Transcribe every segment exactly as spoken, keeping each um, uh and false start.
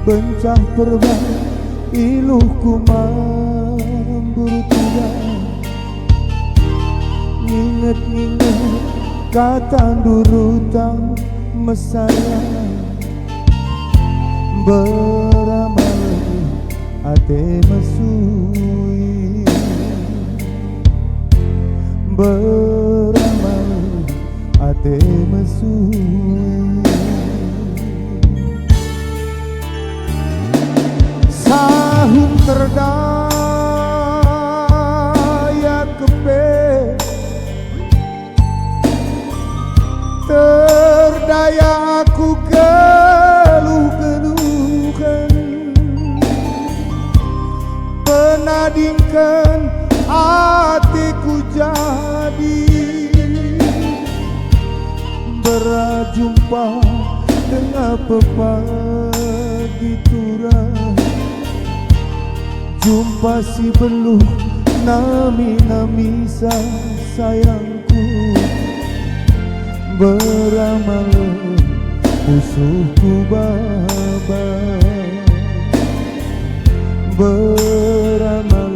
Bencah perban iluhku mambur tudah, nginget-nginget katandu rutang mesayang, beramal ate mesui, beramal ate mesui. Sahun terdaya kepe, terdaya aku geluh-geluhen, penadingken ateku jadi. Berjumpa denga pepagi turang, jumpa si beluh nami-namisa sayangku, beramal pusuhku baba. Beramal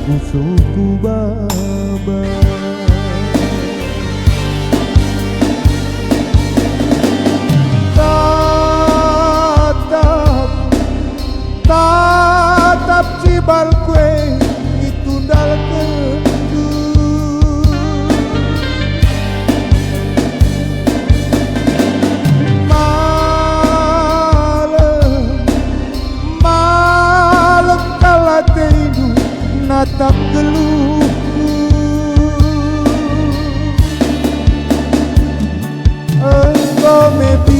pusuhku baba. Tatap, tatap cibalku e itundalkenndu. Malem, malem kal atendu natap geluhku. Enggo me bias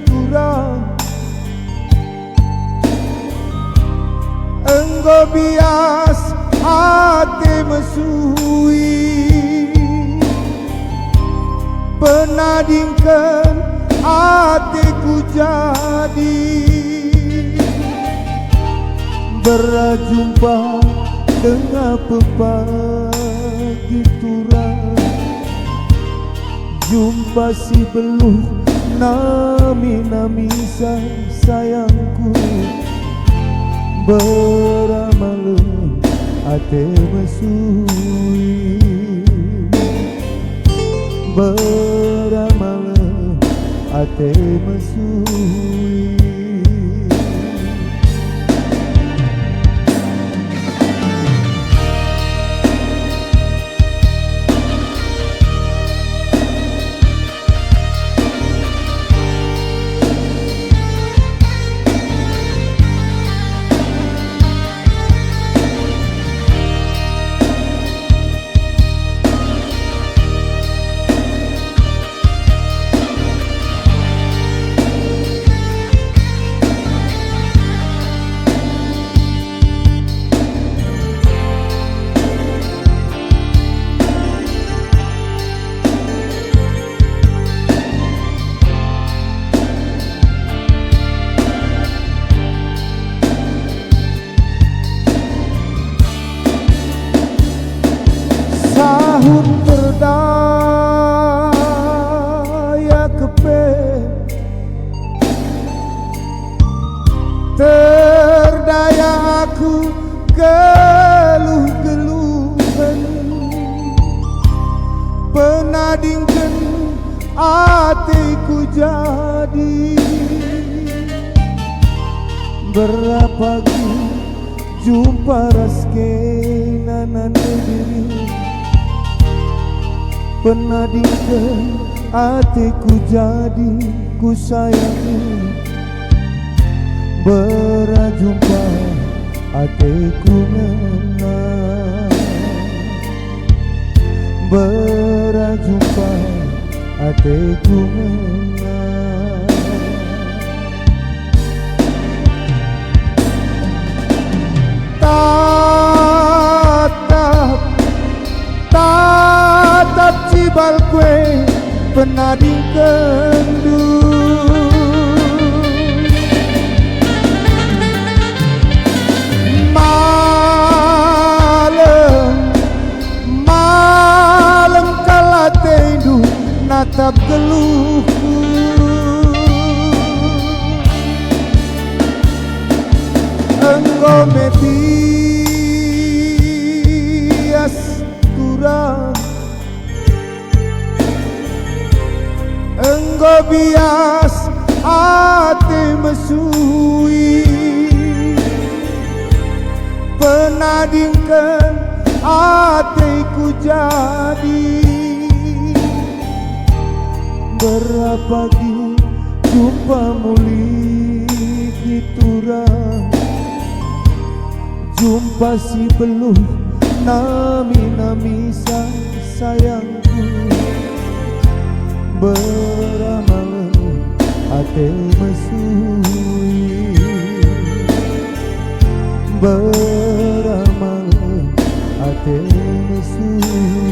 turang, enggo bias ate mesui, penadingken ateku jadi. Berjumpa denga pepagi turang, jumpa si beluh nami-namisa sayangku, beramal ate mesui, beramal ate mesui. Sahun terdaya kepe, terdaya aku geluh-geluhen, penadingken ateku jadi. Berapa jumpa ras kena nande diri, penadingken ateku jadi kusayangi. Berjumpa ateku ngena, berjumpa ateku ngena. Tatap, tatap cibalku e penadingkenndu. Malem, malem kal atendu natap geluhku. Enggo bias ate mesui, penadingken ateku jadi. Berapa gi jumpa mulih i turang, jumpa si beluh nami-nami sa-, sayangku. Beramalem ate mesui, beramalem ate mesui.